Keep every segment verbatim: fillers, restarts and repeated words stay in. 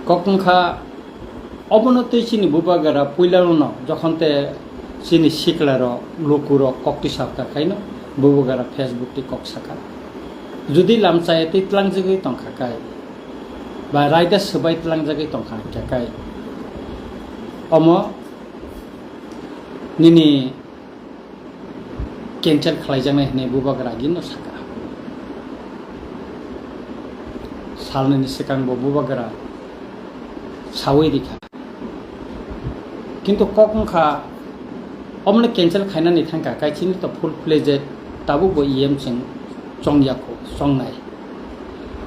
Kok wngkha, obono tei chini bubagra puilano jokhon te chini siklarok, lukurok kok tisa kha khaino bubagra Facebook tei kok sakha. Jodi lamchaya tei tlangjagwi tongkha kai, ba raida swbai tlangjagwi tongkha kha kai, omo nini cancel khlaijaknai hwnwi bubagra gino saka. Salnini swkang bo bubagra sawi rikha. Kintu kok wngkha, omoni cancel khainani thangkha, kaichini to full fledged tabuk bo E M chwng chongyakho, chongnai.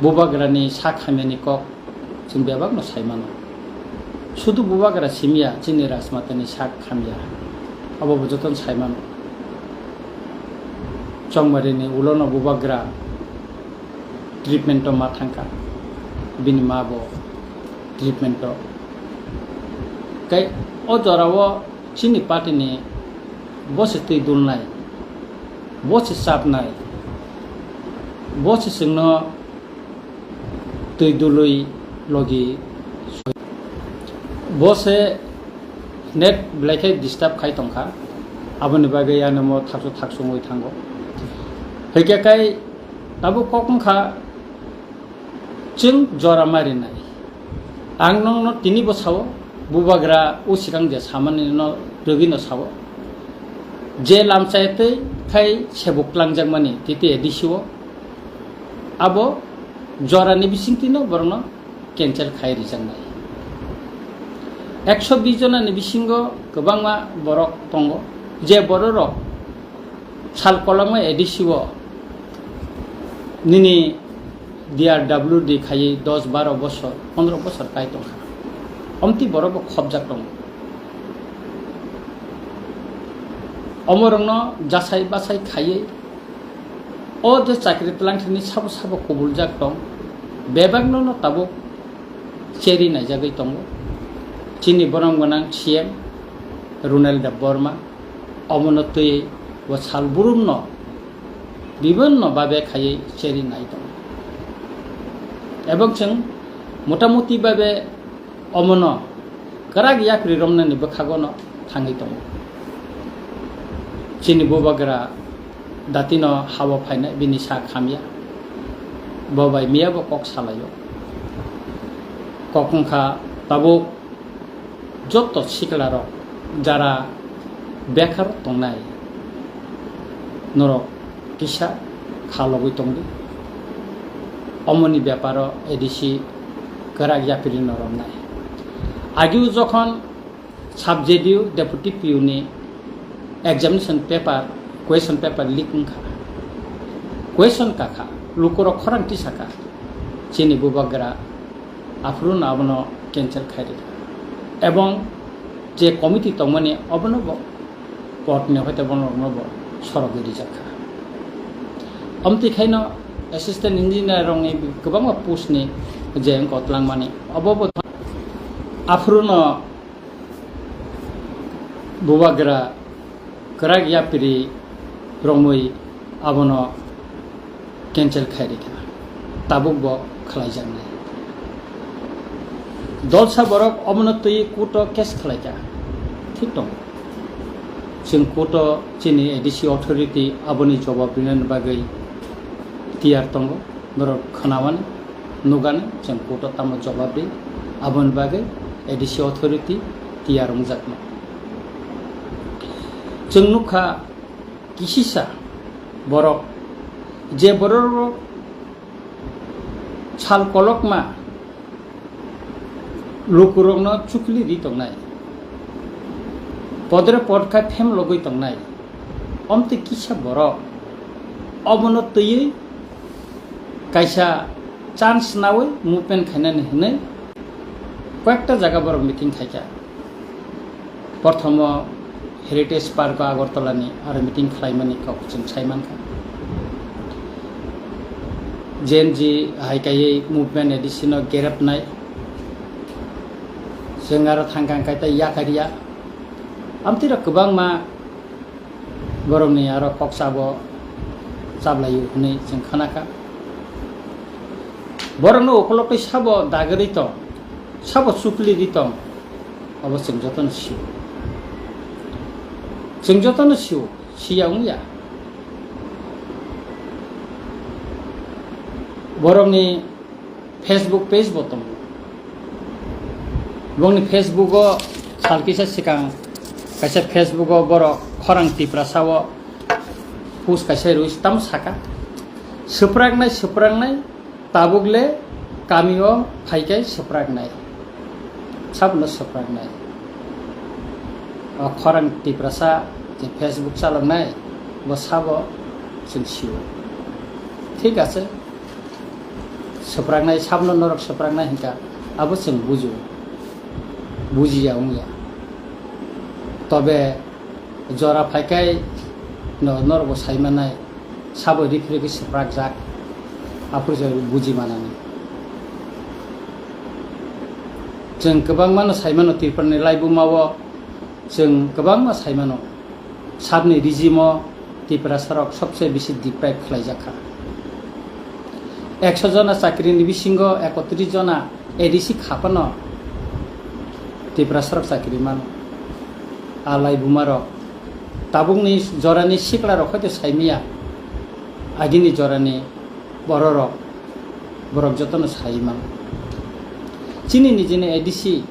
Bubagrani sak hamyani kok chwng bebakno sai mano. Sudu bubagra simiya chini rajmatani sak hamya, abo bo jotono sai mano. Chongmarini ulono bubagra treatment-o ma thangkha, bini ma bo treatment-o. Tei o jorao chini party-ni bo se twi dulnai, bo se chapnai, bo se chwngno twi dului logi soi. Bo se net belai khe disturb khai tongkha, aboni bagwi ano mo thaksu thaksu wngwi thango. Hwnkhe kai tabuk kok wngkha, chwng jora marinai. Ang nokno tini bo sao, bubagra o swkang je samani no rwgwi no sao. Je lamchaya tei khai sebuk twlangjakmani titi A D C o, abo jorani bisingtwino borokno cancel khai rijaknai. Ekso bis jonani bisingo kwbangma borok tongo, je bororok sal kolokma A D C o nini D R W D khaiwi dos baro bosor, pondro bosor kai tongkha. Omtwi borok bo khopjak tongo. Omorokno jasai basai khaiwi o je chakri twlangthani sabo sabo kubuljak tong, bebakno no tabuk cheri naijagwi tongo. Chini borom gwnang C M Runal Debbarma omono twi bo sal burumno bibinno babe khaiwi cheri nai tongo. Ebong chwng motamuti babe omono kwrak yapri romnani bwkhagono thangwi tongo. Chini bubagra datino hao phainai bini sak hamya. Bo bai miya bo kok salaio. Kok wngkha tabuk joto siklarok jara bekar tongnai, norok kisa kha logwi tongdi. Omoni beparo A D C kwrak yapri no romnai. Agiu jokhon sub J D U deputy P U ni examination paper, question paper leak wngkha. Question kakha, lukurok khorang tisakha, chini bubagra aphuru no abono cancel khai rikha. Ebong je committee tongmani obono bo court ni hoite bono rokno bo sorogwi rijak kha. Omtwi khaino assistant engineer rokni kwbangma post ni je wngkha twlangmani obo bo aphuru no bubagra kwrak yapri romwi abono cancel khai rikha, tabuk bo khlaijaknai. Dolsa borok omono twi court o case khlaikha, thik tongo. Chwng court o chini A D C authority aboni jobab rinani bagwi tiyar tongo, norok khwnamani. Nugani chwng court o tamo jobab ri, aboni bagwi A D C authority tiyar wngjakma. Chwng nukha kisisa borok, je borok sal kolokma lukurokno chukli ri tongnai, podre pod khai phem logwi tongnai, omtwi kisa borok obono twiwi kaisa chance nawi movement khainani hwnwi koyekta jaga borok meeting khaikha. Prothomo Heritage Park o Agartala ni aro meeting khlaimani kok chwng sai mankha. Gen Z hai kaiwi movement A D C no gerepnai. Chwng aro thangkang kai tei yakarya. Amtwi rok kwbangma borokni aro kok chabo chablaio hwnwi chwng khanakha. Borokno ukolok tei sabo dagwi tong. Sabo chukli di tong, abo chwng jotono sio. Chwng jotono sio, siya wngya. Borokni Facebook page bo tongo. Bongni Facebook o sal kisa swkang kaisa Facebook o borok khorang Tiprasa o post kaisa rwi tamo saka, swpraknai, swpraknai, tabuk le kami o phaikai swpraknai, sabono swpraknai. O khorang Tiprasa je Facebook chaloknai, bo sabo chwng sio. Thik ache, swpraknai, sabono norok swpraknai hinka, abo chwng bujo, bujiya wngya. Tobe jora phaikai no norokbo saimanai, sabo rifrigwi swprakjak, aphuru se buji manani. Chwng kwbangmano saimano Tripurani laibumao, chwng kwbangma saimano, sabni regime-o Tiprasarok sobse bisi deprive khlaijakha. Ekso jona chakrini bisingo ekotris jona A D C khapano Tiprasarok chakri mano. A laibumarok tabukni jorani siklarok hoito saimiya, agini jorani bororok, borok jotono sai mano. Chini nijini A D C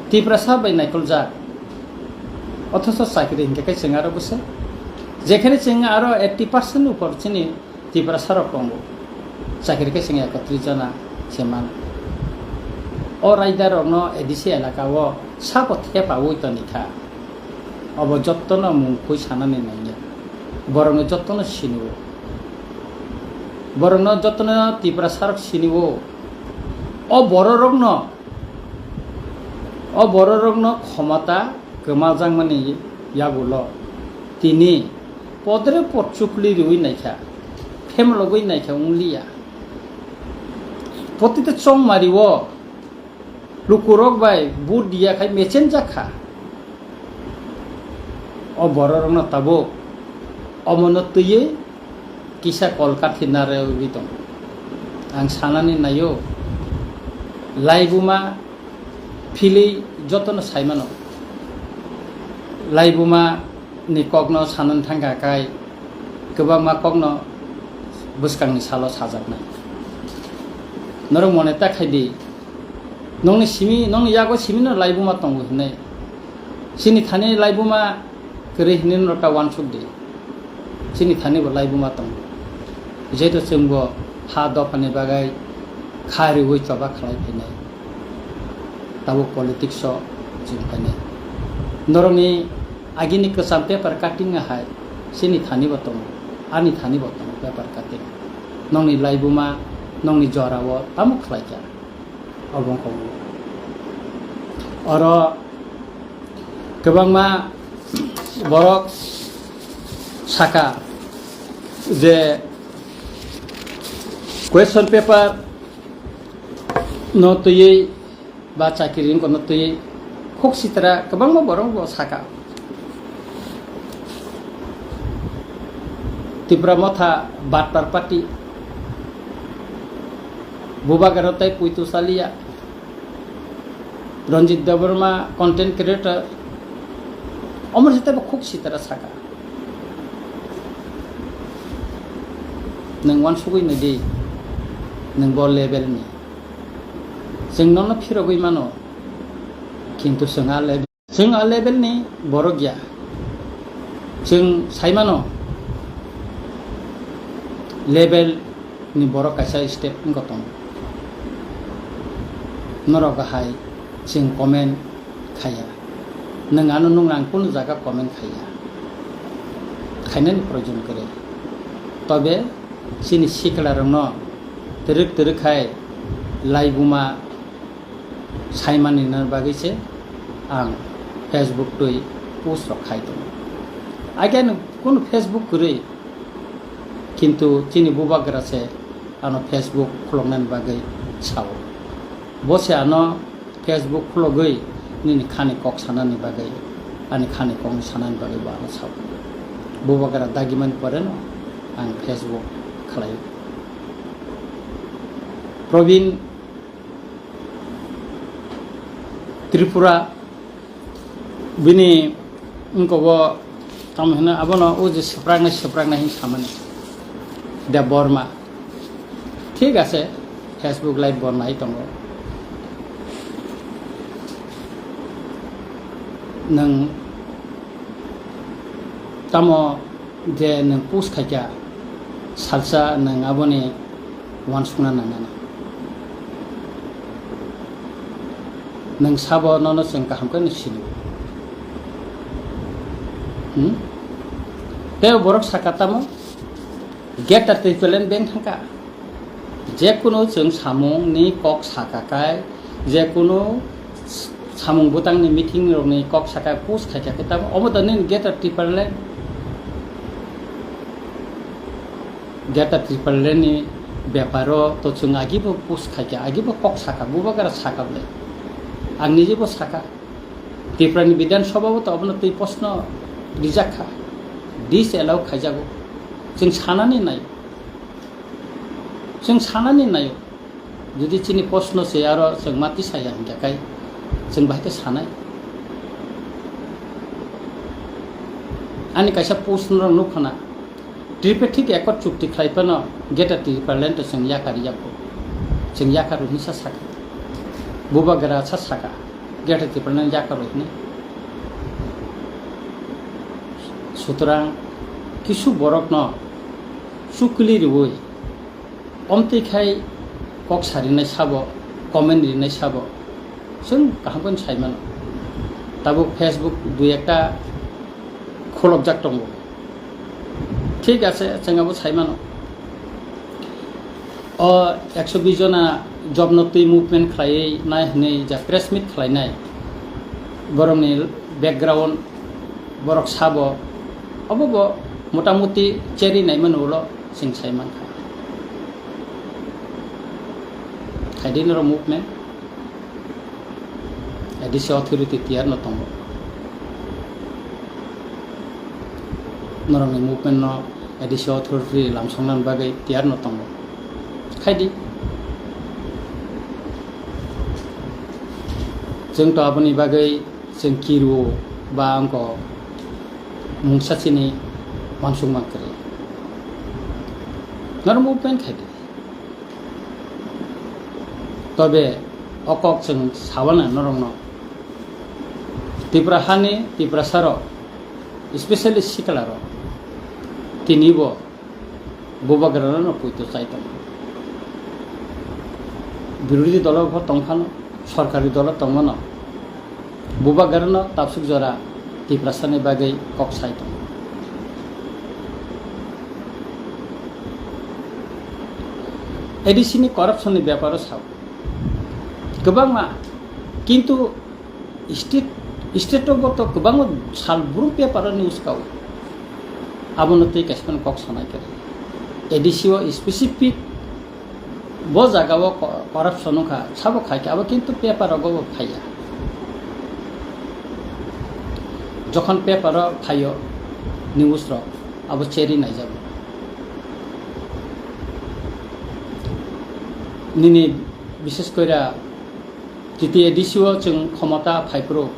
Tiprasa bai naikoljak, othocho chakri hinkhe khe chwng aro bwswk, jekhene chwng aro eighty percent upor chini Tiprasarok tongo, chakri khe chwng ekotris jona se mano. O raidarokno A D C elaka o sabo thepaui tonikha, obo jottono mungkhoi sanani nangya, borokno jottono sinio, borokno jottono Tiprasarok sinio. O bororokno, o bororokno khomota kwmajakmani yagulo tini podre pod chukli riui naikha, phemlogwi naikha wngliya. Protita chongmario lukurok bai vote diya khai mechenjak kha. O bororokno tabuk omono twiwi kisa kol kathi narwgwi tongo. Ang sanani naio, laibuma philwi jotono saimano. Laibuma ni kokno sanani thangkha khai kwbangma kokno bwskangni salo sajaknai. Norok mone ta khai di, nongni simi, nongni yago simino laibuma tongo hinwi. Chini thani laibuma kwrwi hinwi norok ta uansuk di. Chini thani bo laibuma tongo. Jehetu chwngbo ha dophani bagwi kha riui choba khlai phainai. Tabuk politics o chwng phainai. Norokni agini kwcham paper cutting hai chini thani bo tongo, ani thani bo tongo paper cutting. Nongni laibuma, nongni jorao tamo khlaikha? Obo wngkha oro kwbangma borok saka je question paper no twiwi ba chakiri wngkha no twiwi khuk sitra kwbangma borok bo saka. Tipra Motha Batpar Party, Bubagra tei Puitu Salia, Ranjit Debbarma content creator, omor sita bo khuk sitra saka. Nwng uansugwi nai di, nwng bo level ni. Chwng nono phirogwi mano, kintu chwng a level Chwng a level ni borok ya. Chwng sai mano level ni borok kaisa step wngkha tongo. Norok hai chwng comment khaiya. Nwng ano nung ang kunu jaga comment khaiya. Khainani proyojon kwrwi. Tobe chini sikla rokno twrwk twrwk khai laibuma saimani na bagwi se ang Facebook twi post rok khai tongo. Again, kunu Facebook kwrwi, kintu chini bubagra se ano Facebook khuloknani bagwi sao. Bo se ano Facebook khulogwi nini khani kok sanani bagwi, ani khani kokni sanani bagwi bo ano sao. Bubagra dagimani pore no ang Facebook khlai. Probin Tripura bini wngkogo tamo hino abono o je swpraknai swpraknai hin samani Debbarma. Thik ase, Facebook live bo nai tongo. Nwng tamo je nwng post khaikha, salsa nwng aboni uansukna nangnai. Nwng sabo nono chwng kaham khe sini. Hmm? Tei borok saka tamo, Greater Tipraland beng thangkha. Jekunu chwng samungni kok saka kai, jekunu samung bwtangni meeting rokni kok saka post khaikha khe tamo, omo da nini Greater Tipraland? Greater Tipraland ni beparo to chwng agibo post khaikha, agibo kok saka, bubagra saka bwle. Ang nijebo saka. Tripura ni Bidhan Sabha bo to abono twi proshno rijak kha. Disallow khaijago. Chwng sanani nai. Chwng sanani naio. Jodi chini proshno se aro chwng ma tisaya hingkha kai chwng bahai khe sanai. Ani kaisa post no nukha na, Tripartite Accord chukti khlai phano Greater Tipraland to chwng yakar yakho. Chwng yakar hinsa saka. Bubagra sa saka. Greater Tipraland yakar hinwi. Sutrang kisu borok no chukli riwi omtwi khai kok sarinai sabo, comment rinai sabo, chwng kaham khe sai mano. Tabuk Facebook dui ekta khulobjak tongo. Thik ase, chwng abo sai mano. O ekso bis jona job no twi movement khlaiwi nai hwnwi ja press meet khlainai. Borokni background, borok sabo, obo bo motamuti cherry naimani ulo chwng sai mankha. Khaidi norok movement, A D C authority tiyar no tongo. Norokni movement no A D C authority lamsoknani bagwi tiyar no tongo. Khaidi. Chwng to aboni bagwi chwng kiru ba angko mungsa chini mansukma kwrwi. Norok movement khaidi. Tobe o kok chwng sawana norokno. Tripura hani Tiprasarok, especially siklarok, tinibo bubagrano no puito chai tongo. Birodhi dolo bo tongphano, sorkari dolo tongmano. Bubagrano tabsuk jora Tiprasani bagwi kok sai tongo. A D C ni corruption ni beparo sao. Kwbangma, kintu state, state o bo to kwbangma sal brum paper o news kao. Abono tei kaisa kok sanai khe. A D C o specific bo jaga o co-, corruption wngkha, sabo khai khe, abo kintu paper rogo bo phaiya. Jokhon paper o phaio news rok, abo cherry naijago. Nini bishes koira jiti A D C o chwng khomota phaiphuru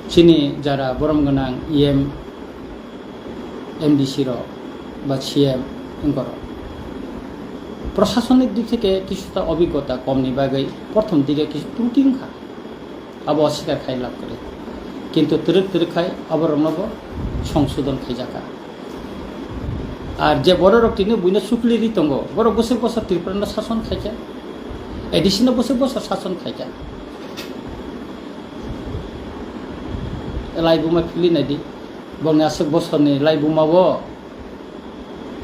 chini jara borom gwnang E M, M D C rok ba C M wngkorok. Prosasonik dik theke kisuta obiggota komni bagwi prothom dige kisu twrwti wngkha, abo oswikar khai lab kwrwi. Kintu twrwk twrwk khai aborokno bo songsodon khaijakha. Ar je bororok tini buino chukli ri tongo, borok bwswk bosor Tripura no sason khaikha, A D C no bwswk bosor sason khaikha. Laibuma phili naidi, bongni aswk bosorni laibuma bo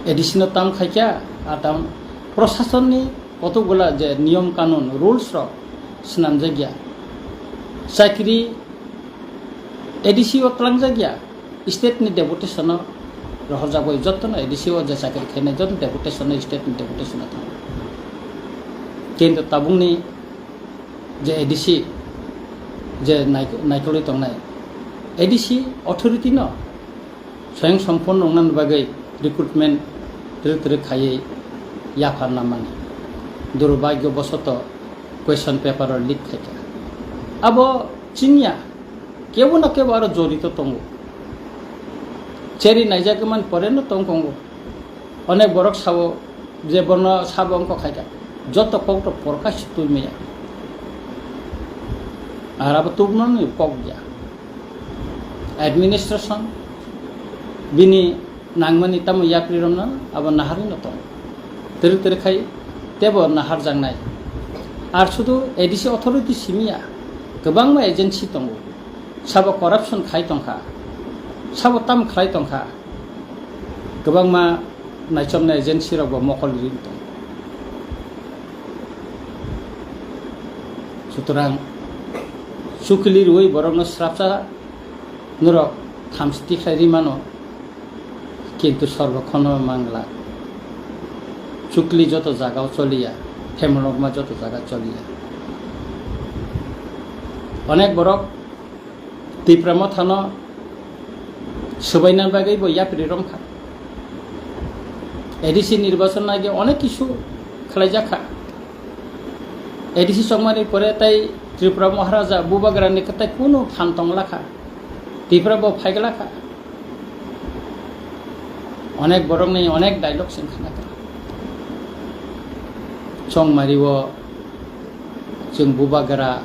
A D C no tam khaikha, a tam prosasonni kotokgola je niyom kanun, rules rok swnamjakya. Chakri A D C o twlangjakya, state ni deputation o rohorjak bai jotono A D C o je chakri khainai joto deputation o state ni deputation o thango. Kintu tabukni je A D C je naik-, naikolwi tongnai, A D C authority no swayang sompurno wngnani bagwi recruitment twrwk twrwk khaiwi yapharna mani. Durbhagyo bosoto question paper o leak khaikha. Abo chiniya, kebo na kebo aro jorito tongo. Cheri naijak man pore no tong kongo. Onek borok sao je borno sabo wngkha khaikha. Joto kok to porkha si twi maya. Ar abo tubunani kok ya. Administration bini nangmani tamo yapri romno abo naharino tongo. Twrwk twrwk khai tebo naharjaknai. Ar sudu A D C authority simiya, kwbangma agency tongo. Sabo corruption khai tongkha, sabo tam khlai tongkha, kwbangma naichomnai agency rokbo mokol ri tong. Sutorang chukli rwi borokno srapsa norok thamchi tikhlai ri mano, kintu sorbo khono mangla. Chukli joto jagao choliya, themolokma joto jaga choliya. Onek borok Tipra Mothano swbaina bagwi bo yapri romkha. A D C nirbachon nage onek kisu khlaijakha. A D C chongmani pore tai Tripura Maharaja Bubagrani kwtai kunu phan tonglakha. Tipra bo phaiglakha. Onek borokni onek dialogue sing khnakha. Chongmario chwng Bubagra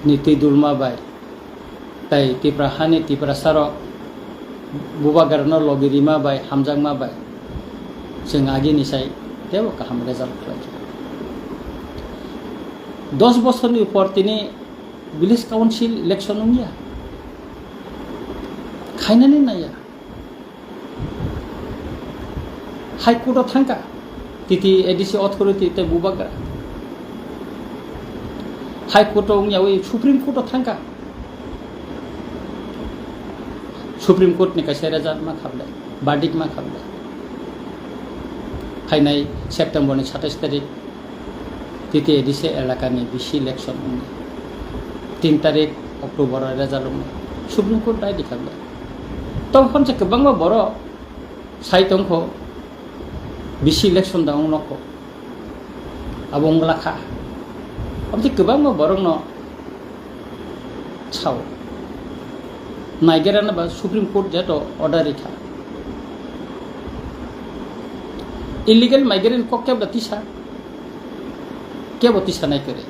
ni twi dulma bai tai Tipra hani Tiprasarok Bubagrano logi rima bai, hamjakma bai chwng agini sai teibo kaham result khlaikha. Dos bosorni upor tini village council election wngya. Khainani naiya. High Court o thangkha, T T A D C authority tei Bubagra. High Court o wngyawi Supreme Court o thangkha. Supreme Court ni kaisa result ma khablai, verdict ma khablai. Phainai September ni satais tarik T T A D C elakani V C election wngya. Tin tarik October o result wngya. Supreme Court dai di khablai. Tongkhon se kwbangma borok sai tongkho, V C election da wng nokho. Abo wng lakha. Abo se kwbangma borokno sao. Naigerana ba Supreme Court jeto order rikha. Illegal migrant kok kebla tisa. Kebo tisa nai kore.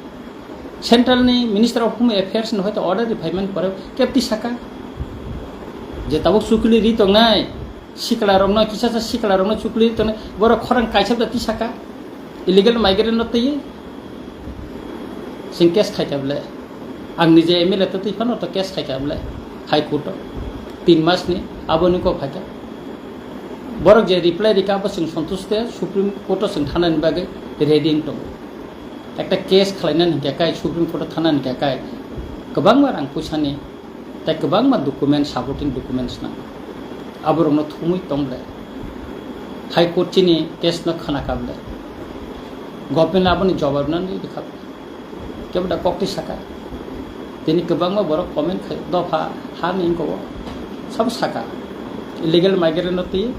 Central ni Minister of Home Affairs ni hoito order ri phaimani pore kep tisaka. Je tabuk chukli ri tongnai, sikla rokno, kisa sa sikla rokno chukli ri tongnai, borok khorang kaisa da tisaka. Illegal migrant no twi sing case khaika bole. Ang nije M L A to twi phano to case khaika bole. High Court o. Tin mas ni aboni kok phaika. Borok je reply rika bo sing santush te Supreme Court o sing thanani bagwi ready wng tongo. Ekta case khlainani hwnkhe kai Supreme Court o thanani hwnkhe kai kwbangma rang puisani tei kwbangma document, supporting documents nango. Aborokno thumwi tong ble. High Court chini case no khna kha ble. Government aboni jawab nani rikha ble. Kebo da kokti saka. Tini kwbangma borok comment khai dopha ha ni wngkha o. Sabo saka. Illegal migrant no twi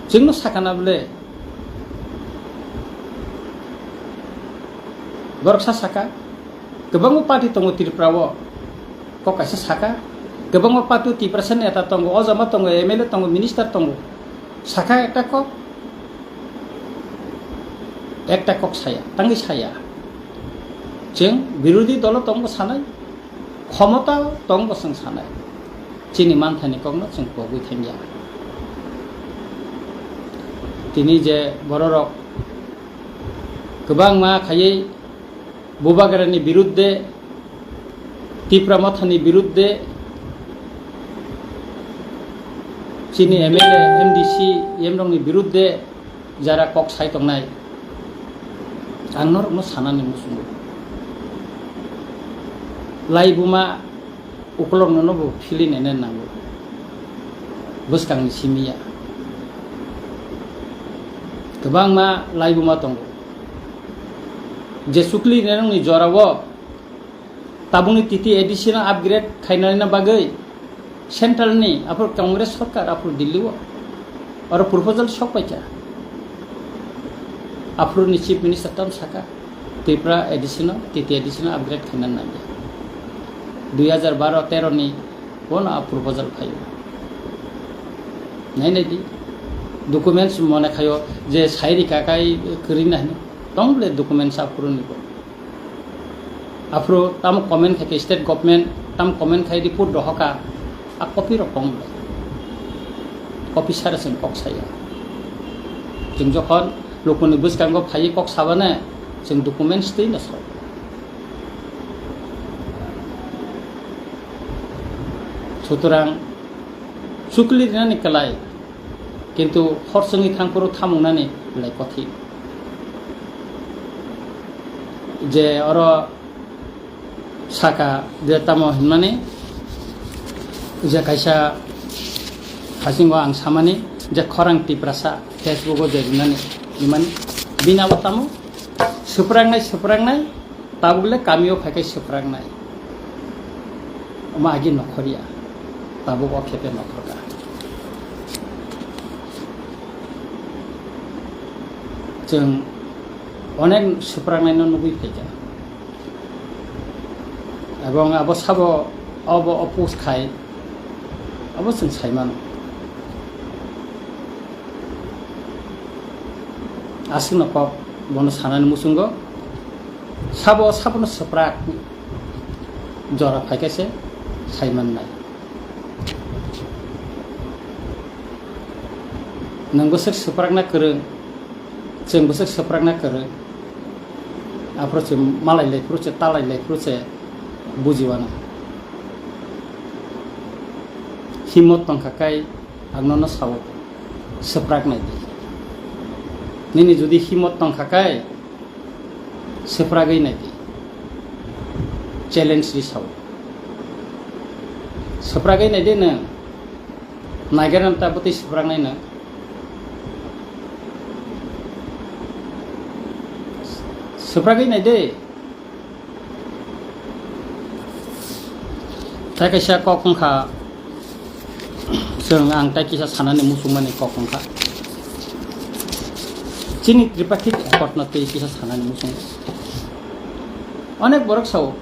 chwngno sakana ble. Borok sa saka, kwbangma party tongo Tripura o, kok kaisa saka, kwbangma party o Tiprasa neta tongo, ojama tongo, M L A tongo, minister tongo, saka ekta kok, ekta kok saya, tangwi saya. Chwng birodhi dolo tongo sanai, khomota tongbo chwng sanai, chini manthani kokno chwng pogwi thangya. Tini je bororok kwbangma khaiwi Bubagrani birudde, Tipra Mothani birudde, chini M L A, M D C, M rokni birudde, jara kok sai tongnai, ang norokno sanani muchungo. Laibuma ukolokno no bo philwi naina nango. Bwskangni simi ya. Kwbangma laibuma tongo. Je chukli nainani jorao tabukni T T A D C no upgrade khainani bagwi central ni aphuru Congress sorkar aphuru Delhi o oro proposal sok paikha. Aphuru ni Chief Minister tamo saka, Tripura edition o, T T edition o upgrade khaina nangya. Dui hajar baro tero ni bono a proposal phaio. Nai nai di. Documents mone khaio je sai rika kai kwrwi na hino. Tong bole documents aphuru ni bo. Aphuru tamo comment khai ke state government, tamo comment khai report dohoka, a copy rok tong bole. Copy sara chwng kok saya. Chwng jokhon lukuni bwskango phaiwi kok sabane, chwng documents twi no sok. Sutorang chukli rinani kwlai, kintu hor chwngwi thangphuru thamungnani belai kothin. Je oro saka je tamo hinmani, je kaisa hasingo ang samani je khorang Tiprasa Facebook o je rinani, hinmani bini abo tamo swprangnai, swprangnai, tabuk le kamio phaikai swprangnai. Omo agi nokhorya, tabuk o khepe nokhorka. Chwng onek swprangnaino nugwi phaikha. Ebong abo sabo obo oppose khai, abo chwng sai mano. Aswkno kok bono sanani muchungo, sabo sabono swprak jora phaikha se sai mannai. Nwng bwswk swprakna kwrwng, chwng bwswk swprakna kwrwng, aphuru chwng malai lai phuru se, ta lai lai phuru se bujiwano. Himot tongkha kai ang nono sao, swprak nai di. Nini jodi himot tongkha kai, swpragwi nai di. Challenge ri sao. Swpragwi nai di nwng. Naigerna ta bwtwi swpraknai nwng. Swpragwi nai di. Tai kaisa kok wngkha, chwng ang tai kisa sanani muchungmani kok wngkha. Chini Tripartite Accord no tei kisa sanani muchungo. Onek borok sao,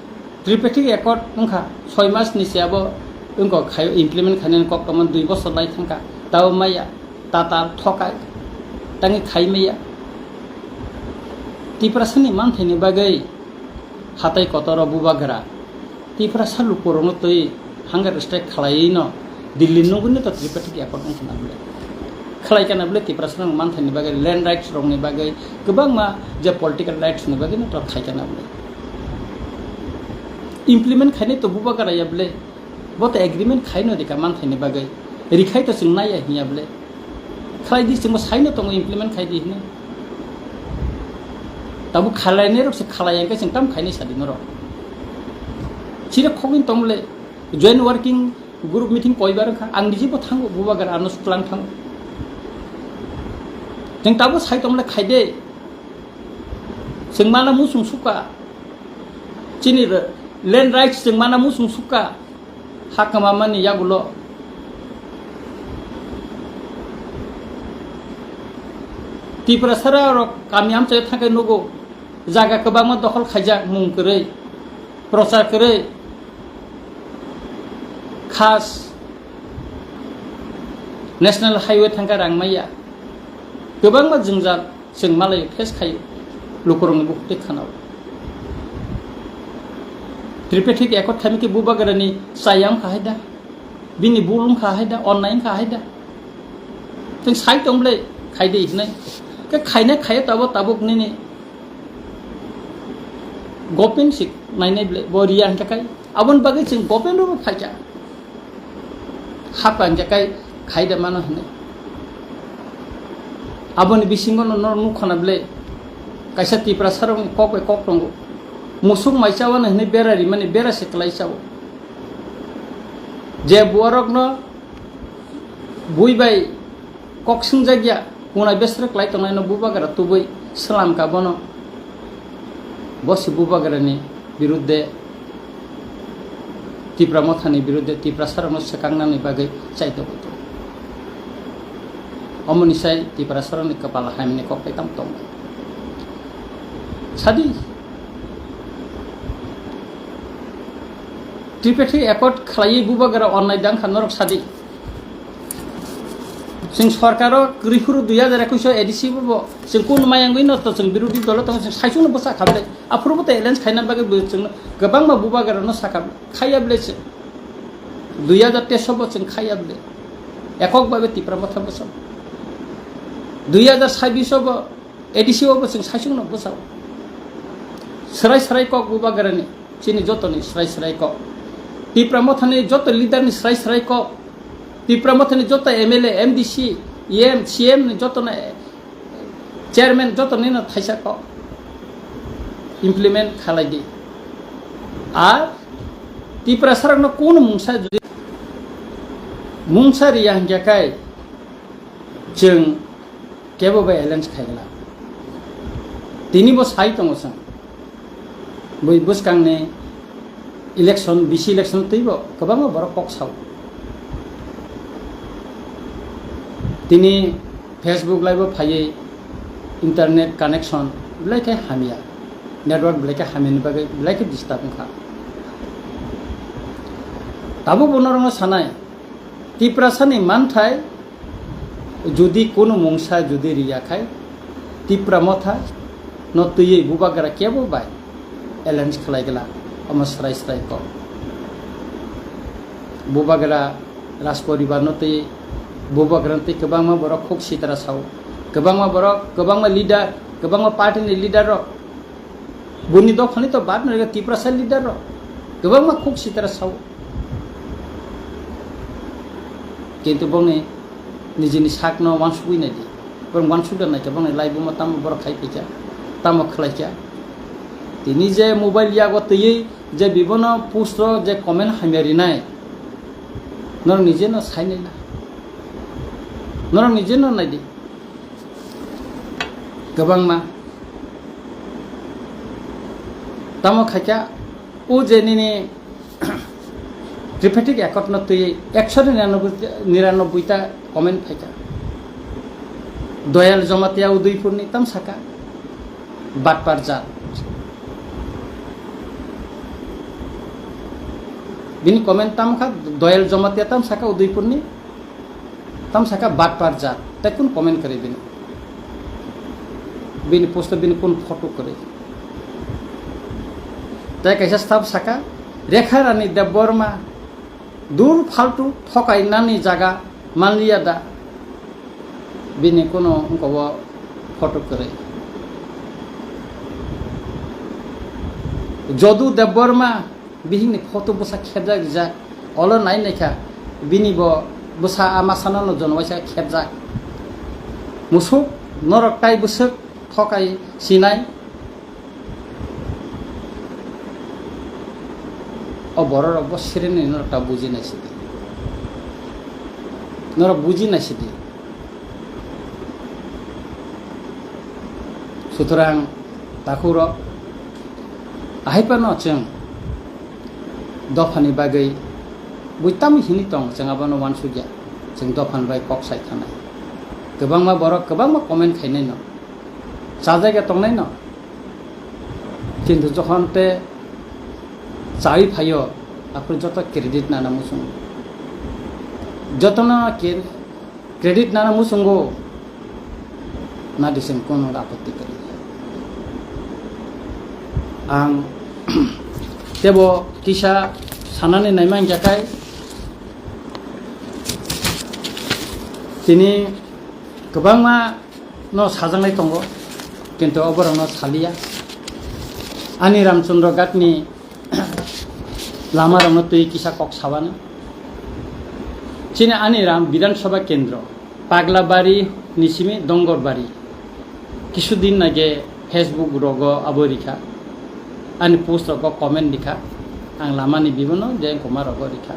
Tripartite Accord wngkha, soi mas ni se abo wngkha khai implement khainani kok tongmani dui bosor lai thangkha, tabo maya, tatal, thokai, tangwi khai maya. Tiprasani manthaini bagwi hatai kotoro bubagra, Tiprasa lukurokno twi hunger strike khlaiwi no Delhi nugwino to Tripartite Accord wngkha na bwle. Khlai kana bwle Tiprasa rok manthaini bagwi, land rights rokni bagwi, kwbangma je political rights ni bagwi no to khai kana bwle. Implement khainai to bubagra ya bwle. Bo to agreement khaino rika manthaini bagwi. Rikhai to chwng naiya hinya bwle. Khlai di, chwngbo saino tongo implement khai di hinwi. Tabuk khlainai rok se khlai ya, hwnkhe chwng tam khainai sadi norok. Chire khogwin tong le, joint working group meeting koibar wngkha, ang niji bo thango, bubagra ano swklang thango. Chwng tabuk sai tong le khai de. Chwng mana muchung sukha. Chini re-, land rights chwng mana muchung sukha. Ha kwmamani yagulo Tiprasarok kami amchaio thangkhe nugo, jaga kwbangma dokhol khaijak mung kwrwi, prochar kwrwi, khas National Highway thangkhe rang maya, kwbangma jwngjal. Chwng malai face khai lukurokni bukhuk tei khanao. Tripartite Accord khaimikhe bubagrani chaya wngkha hai da, bini bul wngkha hai da, onnai wngkha hai da. Chwng sai tong bwle khai de hinai. Khe khainai khaiya tabuk tabuk nini government sik nainai bwle bo riya hwnkhe kai. Aboni bagwi chwng government rokno phaikha. Hapla hwnkhe kai khai da mano hinwi. Aboni bisingo no norok nukha na bwle kaisa Tiprasarokni kok bai kok tongo. Musuk mai chawano hinwi bera rimani bera se kwlai chao. Je buarokno bui bai kok swngjak ya, kunai besrek lai tongnaino bubagra tubui slam ka bono. Bo se bubagrani birudde, Tipra mothani birudde, Tiprasarokno swkangnani bagwi chaitogwi tongo. Omoni sai Tiprasarokni kwpal haimani kok bai tamo tongo. Sadi, Tripartite accord khlaiwi bubagra onnai dang kha norok sadi. Chwng sorkaro kwrwi phuru dui hajar ekush o A D C bo bo chwng kun mayangwi no to chwng birodhi dolo tongo, chwng saichung no bwsa kha bwle. Aphuru bo to alliance khaina bagwi bo chwng kwbangma bubagra no sakha bwle. Khaiya bwle chwng dui hajar teis o bo chwng khaiya bwle. Ekok bhabe Tipra Motha bwsa. Dui hajar sabbish o bo A D C o bo chwng saichung no bwsa. Swrai swrai kok bubagra ni. Chini jotoni srai srai kok. Tipra Mothani joto leader ni srai srai kok. Tipra Mothani joto M L A, M D C, E M, C M ni joto na chairman joto ni no thaisa kok. Implement khalai di. Ar Tipra sarak no kuno mungsa jodi mungsa riya hingya kai chwng kebo bai alliance khaigwla. Tini bo sai tongo chwng. Bui bwskangni election, bisi election twibo kwbangma borok kok sao. Tini Facebook live o phaiwi internet connection belai khe hamya, network belai khe hamyani bagwi belai khe disturb wngkha. Tabuk bo norokno sanai, Tiprasani manthai jodi kunu mungsa jodi riya khai, Tipra Motha no twiwi bubagra kebo bai alliance khlai gla, omo srai srai kok. Bubagra Rajporibar no twi, bubagra no twi kwbangma borok khuk sitra sao, kwbangma borok, kwbangma leader, kwbangma party ni leader rok, buni dophani to bad no rega, Tiprasa leader rok kwbangma khuk sitra sao. Kintu bongni nijini sakno wansugwi naidi. Borok wansukda naikha bongni live-o tamo borok khai phaikha, tamo khlaikha. Tini je mobile yago twiwi je bibono post o je comment hamya rinai, norok nije no sai naina. Norok nije no naidi. Kwbangma tamo khaikha, o je nini Tripartite Accord no twi ekshoni niranoboi, niranoboi ta comment phaikha. Doyal Jamatia Udaipurni tam saka, batpar jat. Bini comment tam kha, Doyal Jamatia tam saka Udaipurni. Tam saka batpar jat, tei kun comment kwrwi bini? Bini post o bini kun photo kwrwi? Tei kaisa staff saka, Rekha Rani Debbarma, dur faltu thokai nani jaga manliya da? Bini kuno wngkha o photo kwrwi? Jodu Debbarma, bihikni photo bwsa khebjak rijak, olo nai naikha, bini bo bwsa a masano no jono waisa khebjak. Musuk, norok tai bwswk thokai sinai. O borok rok bo sirini norok ta buji nai sidi. Norok buji nai sidi. Sutrang takhuk rok, ahai phano chwng dophani bagwi bui tamo hini tong, chwng abono wansukya, chwng dophani bai kok sai thanai. Kwbangma borok kwbangma comment khainai no, chajagya tongnai no, kintu jokhon te chawi phaio, aphuru joto credit nana muchungo, jotono ke-, credit nana muchungo, na disem kono apotti kwrwi. Ang tebo kisa sanani naimang jakai, tini kwbangma no sajaknai tongo, kintu oborok no saliya. Ani Ramchandra Ghat ni lama rokno twi kisa kok sabani. Chini Ani Ram Bidhan Sabha Kendro, Paglabari ni simi Dongorbari. Kisu din nage Facebook rogo abo rikha. Ani post rogo comment rikha. Ang lamani bibono je koma rogo rikha.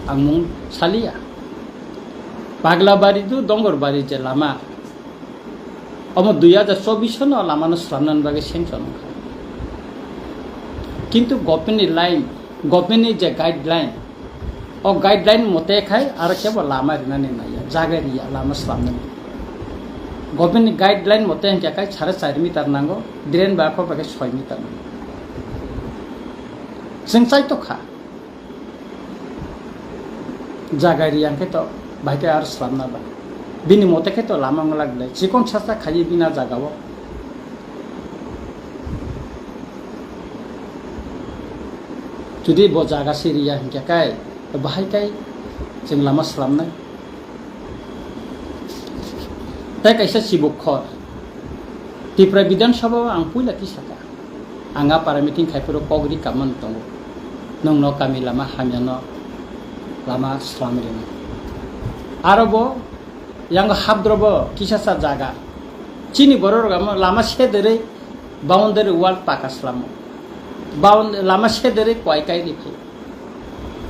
Ang mung saliya. Paglabari tu Dongorbari je lama. Omo dui hajar chobbish no lama no slamnani bagwi sanction wngkha. Kintu government ni line, government ni je guideline, o guideline mote khai aro kebo lama rinani naiya, jaga riya lama slamnani. Government ni guideline mote hingke khai sare char meter nango, drain ba kok bai khe soi meter nango. Chwng chaitokha. Jaga riya hwnkhe to bahai khe aro slamna ba. Bini mote khe to lama wngla glai. Chikon sasa khaiwi bini a jaga o. Jodi bo jaga se riya hwnkhe kai, to bahai kai chwng lama slamnai. Tei kaisa chibuk khor. Tripura Bidhan Sabha o ang puila tisaka. Ang a para meeting khai phuru kok ri kamani tongo. Nwng no kami lama hamya no lama slam rina. Aro bo yang habdro bo kisa sa jaga. Chini borok rok amo lama sederwi boundary wall paka slamo. Bound-, lama sederwi kwai kai ri phai.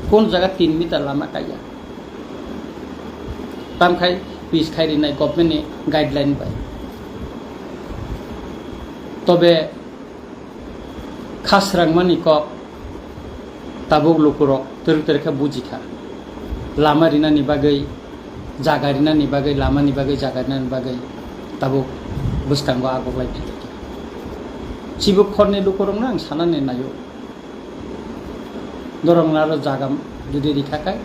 Kun jaga tin meter lama kaiya. Tamkhai pis khai rinai government ni guideline bai. Tobe khasrang mani kok tabuk lukurok twrwk twrwk khe bujikha. Lama rinani bagwi, jaga rinani bagwi, lamani bagwi, jaga rinani bagwi tabuk bwskango agoklai phaikha. Chibuk khorni lukurokno ang sanani naio. Norokno aro jaga jodi rikha khe,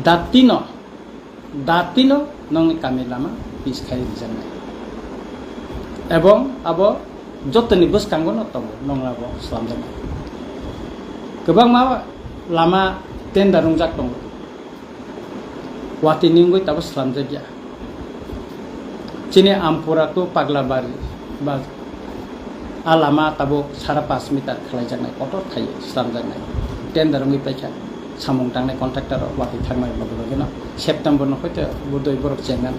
datino, datino nongni kami lama pis khai rijaknai. Ebong abo jotoni bwskango no tongo, nongno abo slamjaknai. Kwbangma lama tender wngjak tongo. Watwi ni wngwi tabuk slamjakya. Chini Ampura to Paglabari ba a lama tabuk sara pash meter khlaijaknai, kotor thaiwi slamjaknai. Tender wngwi paikha, samung tangnai contractor rok watwi thangmani loge loge no September no hoito bodoi borok chengan.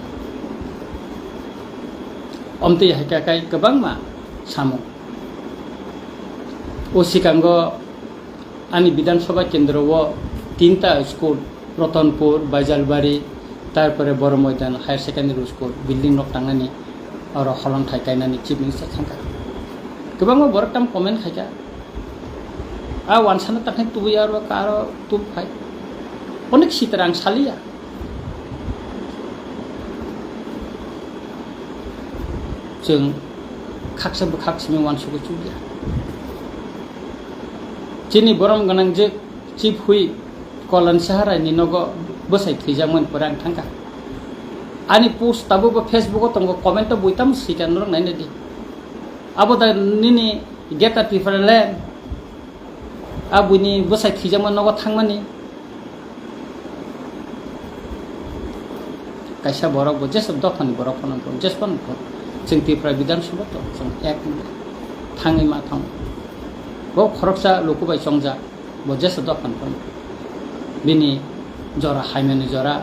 Omtwi hai kha kai kwbangma samung. O sikango ani Bidhan Sabha kendro o tinta school, Ratanpur, Baijalbari, tarpore Boro Moidan Higher Secondary School building rok tangnani, oro holong thai kainani Chief Minister thangkha. Kwbangma borok tam comment khaikha. A wansana takhai tubui aro karo tub khai. Onek sitra ang saliya. Chwng khaksa bwkhak simi wansugwi chukya. Chini borom gwnang je Chief Whip Kolon Saharai ni nogo bwsai thwijakmani pore ang thangkha. Ani post tabukbo Facebook o tongo, comment o buitamo swikha norok nainadi. Abo da nini Greater Tripura Land. A buini bwsai thwijakma nogo thangmani. Kaisa borok bo jesa dophani borok phano bo jesa phano bo. Chwng Tripura Bidhan Sabha to chwng ek thangwi ma thang. Bo khoroksa luku bai chongjak bo jesa dophani phano. Bini jora haimani jora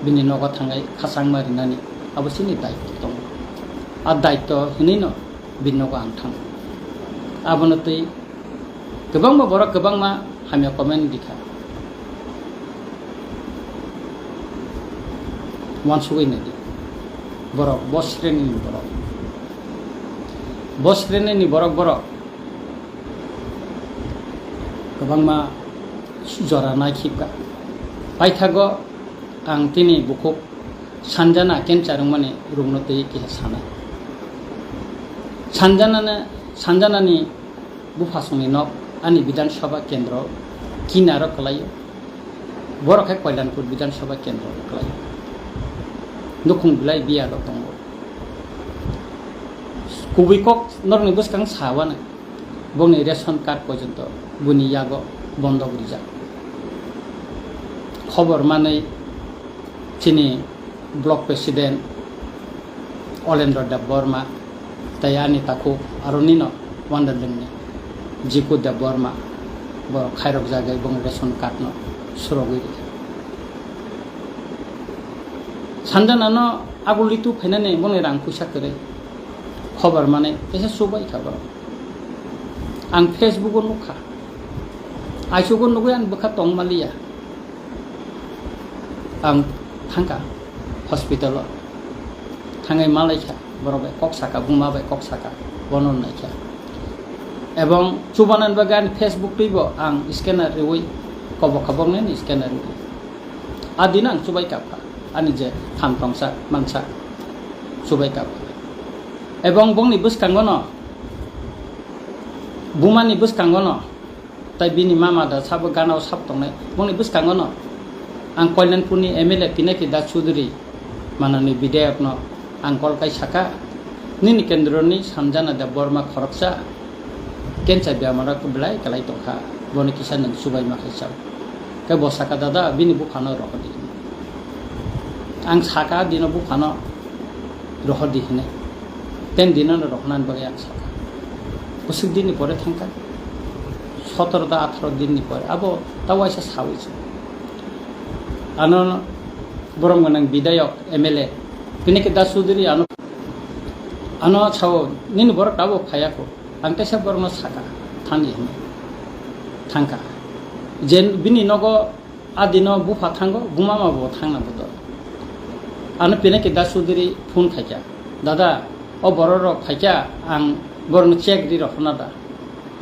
bini nogo thangai khachangma rinani abo chini daitto tongo. A daitto hinwi no bini nogo ang thang. Abono twi Kwbangma borok kwbangma hamya comment rikha. Wansugwi naidi. Borok, bo sreni ni borok. Bo sreni ni borok borok. Kwbangma jora naikhibkha. Paithago ang tini bukhuk Sanjana cancer wngmani rukno twi keha sanai. Sanjanani, Sanjanani buphasongni nok ani Bidhan Sabha kendro kinaro kwlaio. Borok khe Koilanpur Bidhan Sabha kendro kwlaio. Nukhung belai biyalo tongo. Kubui kok norokni bwskang sawana. Bongni ration card porjonto buni yago bondok rijak. Khobor manwi chini block president Olendro Debbarma tei ani takhuk aroni no Wanderlingni Jiku Debbarma borok khairok jagwi bongni ration card no surogwi rikha. Sanjana no aguli tu phainani bongni rang puisa kwrwi khobor manwi kaisa chubai kha borok. Ang Facebook o nukha. Aisugo nugwi ang bwkha tong maliya. Ang thangkha hospital o. Thangwi malaikha borok bai kok saka, buma bai kok saka, bono naikha. Ebong chubanan bagwi ani Facebook twibo ang scanner riwi kobok kobok nini scanner riwi. A dino ang chubai kapha ani je tham tongsa mansa chubai kapha. Ebong bongni bwskango no, bumani bwskango no, tai bini mama da sabo gana o sap tongnai, bongni bwskango no Ang Kalyanpurni M L A Pinaki Das Chaudhary, manani bidayokno ang kol kai saka, "Nini kendroni Sanjana Debbarma khoroksa cancer bemaro belai kwlai tongkha, bono kisa nwng chubaima khai chao." Khe bo saka, "Dada, bini buphano rohordi." Ang saka, "Dino buphano rohordi," hinwi. Ten dinono rohornani bagwi ang saka. Bwswk dinni pore thangkha, sotoro ta atharo dinni pore, abo ta waisa sawi se. Ano borok gwnang bidayok, M L A, Pinaki Das Chaudhary ano, ano sao, "Nini borok tabuk phaiya kho?" Ang teisa borokno saka, "Thani," hinwi. Thangkha. Je bini nogo a dino bupha thango, bumama bo thangna bodo. Ano Pinaki Das Chaudhary phone khaikha, "Dada, o borok rok phaikha, ang borokno check ri rohorna da?"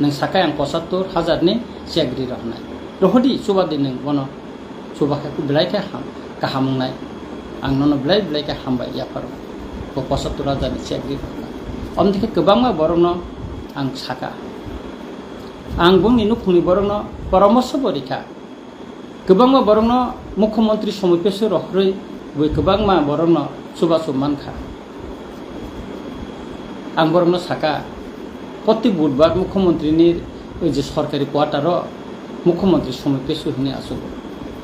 Nwng sakai ang pochattor hajar ni check ri rohornai. Rohordi, chubadi nwng bono. Chuba khe belai khe ham, kaham wngnai. Ang nono belai belai khe hambai yapharo. Bo pochattor hajar ni check ri rohornai. Omni khe kwbangma borokno ang saka. Ang bongni nukhungni borokno poramorsho bo rikha. Kwbangma borokno Mukhyamantri Somoy Pesu rohorwi bui kwbangma borokno chubachu mankha. Ang borokno saka, "Proti budbar Mukhyamantrini je sorkari quarter-o Mukhyamantri Somoy Pesu hinwi achugo.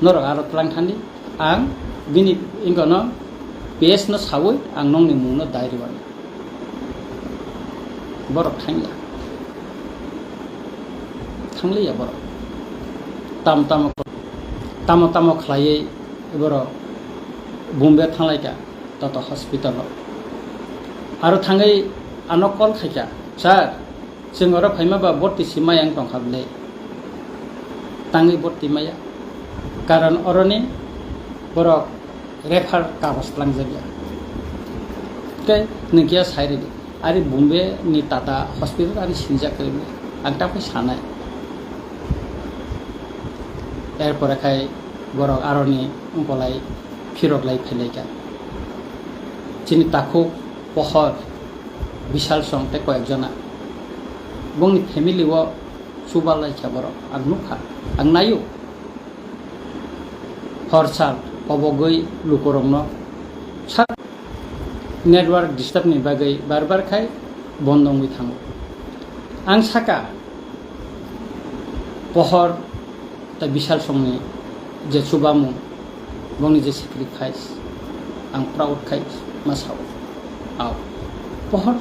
Norok aro tlang thandi, ang bini wngkano P S no sawi ang nongni mungno dai rwani." Borok thangya. Thangliya borok. Tam tamo, tamo tamo khlaiwi borok Bombay thanglaikha, Tata Hospital-o. Aro thangwi ano call khaikha, "Sir, chwng oro phaima ba borti si maya wng tongkha bwle?" Tangwi borti maya. Karon oroni borok refer kagoj twlangjakya. Tei nwng khe sai rwdi. Ari Bombay ni Tata Hospital ani sinijak kwrwi ang ta phai sanai. Erpore khai borok aroni wngpolai phirok lai phailaikha. Chini takhuk pohor Bishal song tei koyek jona bongni family o chuba laikha borok. Ang nukha, ang naio. Hor sal kobogwi lukurokno sak network disturb ni bagwi bar bar khai bondo wngwi thango. Ang saka, pohor tei Bishal songni je chubamung, bongni je sacrifice, ang proud khai ma sao. Ao, pohor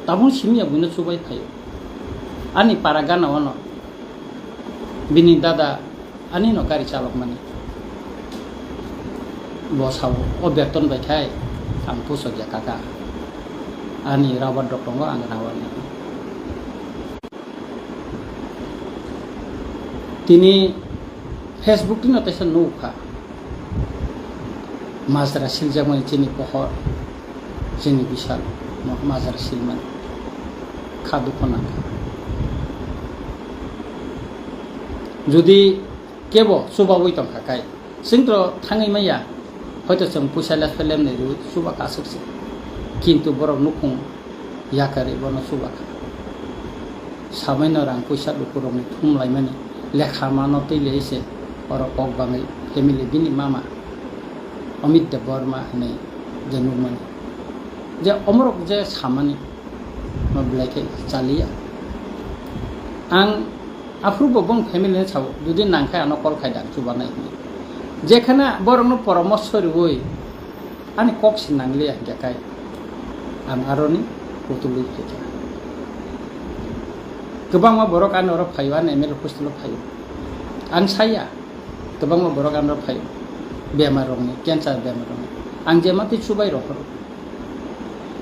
tabung simi ya buino chubai phaio. Ani para gana ono bini dada ani no gari chalokmani. Bo sao, o beton bai khai ang pusok ya kaka. Ani rubber dok tongo, ang rubber ni. Tini Facebook tino teisa nukha. Majra siljakmani chini pohor, chini Bishal, ma-, majra silmani. Kha dukho nangkha. Jodi kebo chubawi tongkha kai, chwng to thangwi maya, hoito chwng puisa lepha lemnwi rwi chuba kasuk se. Kintu borok nukhung yakarwi bono chuba kha. Samaino rang puisa lukurokni thum laimani lekha mano twi lei se oro kok bangwi family bini mama Amit Debbarma hinwi je nukmani. Je omorok je samani, ma belai khe chaliya. Ang aphuru bo bong family ni sao, jodi nang khe ano call khai da, ang chubanai hinwi. Jekhana borokno poramorsho rwui ani kok se nangliya hinkhe kai, ang aroni kutulwi phaikha. Kwbangma borok ani oro phaio, ani M L A hostel o phaio. Ang saya, kwbangma borok ano phaio, bemar rokni, cancer bemar rokni. Ang je matwi chubai rohoro.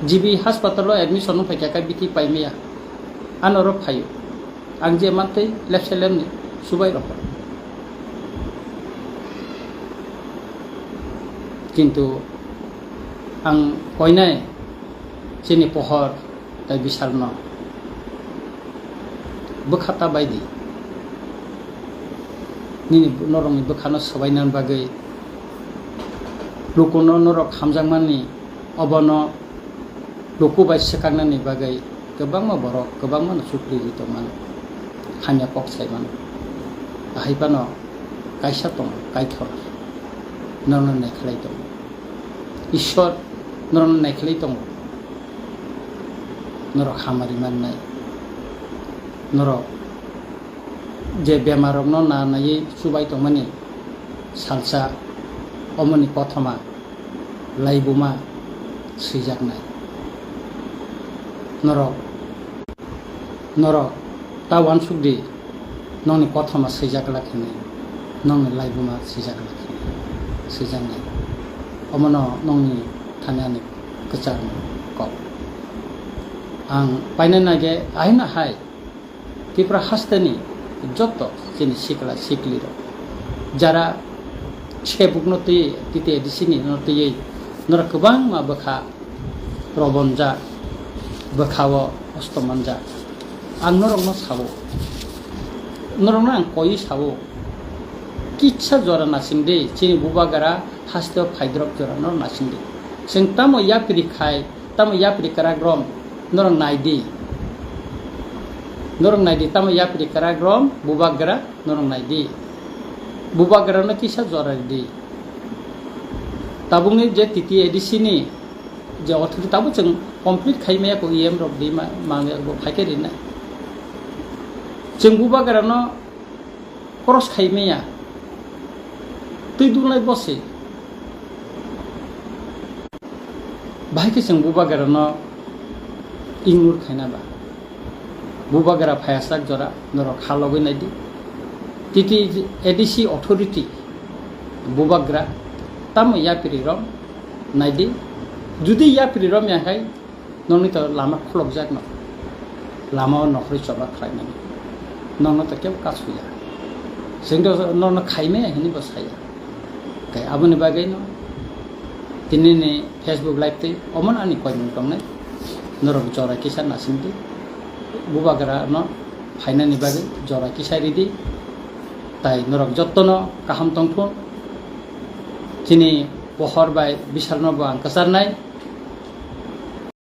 G B haspatal o admission wng phaikha khe bithi paimaya, ano oro phaio. Ang je mantwi lepse lemni chubai rohoro. Kintu ang koinai chini pohor tei Bishalno bwkha ta bai di. Nini norokni bwkhano swbainani bagwi lukuno norok hamjakmani, obono luku bai swkaknani bagwi kwbangma borok kwbangmano chukriwi tongmano, hamya kok saimano. Ahai phano kaisa tongo, Kaitor. Norokno naikhlai tongo. Ishwar norokno naikhlai tongo. Norok hamari mannai. Norok je bemarrokno nanaiwi chubai tongmani salsa omoni kothoma laibuma swijaknai. Norok, norok ta uansuk di, nokni kothoma swijak glak hinwi, nokni laibuma swijak glak hinwi, swijaknai. Omono nokni thani ani kwchar kok. Ang paina nage aina hai Tripura hasteni joto chini sikla siklirok jara sebukno twi T T A D C ni no twiwi norok kwbangma bwkha robonjak, bwkhao kosto manjak. Ang norokno sao, norokno ang koiwi sao, kisa jora nasing di chini bubagra hasteo phaidrop jora norok nasing di. Chwng tamo yapri khai, tamo yapri kwrak rom norok nai di. Norok nai di, tamo yapri kwrak rom bubagra norok nai di. Bubagra no kisa jora di. Tabukni je T T A D C ni je authority tabuk chwng complete khai maya ko E M rok di ma, ma bo khai khe rinai. Chwng bubagra no cross khai maya. Twi dunglai bosi. Bahai khe chwng bubagra no ignore khaina ba. Bubagra phaiyasak jora norok kha logwi nai di. T T A D C authority bubagra tamo yapri rom nai di. Judi yapri rom ya khai nokni to lama khulokjak no. Lama o nokhorwi choba khlaimani. Nokno to kebo kasu ya. Chwng to nokno khaimaya hinwi bo saya. Kai aboni bagwi no tini ni Facebook live tei omo ani koimung tongnai. Norok jora kisa nasing di. Bubagra no phainani bagwi jora kisa ridi. Tai norok jotto no kaham tongthun. Chini pohor bai bisal no bo ang kwcharnai.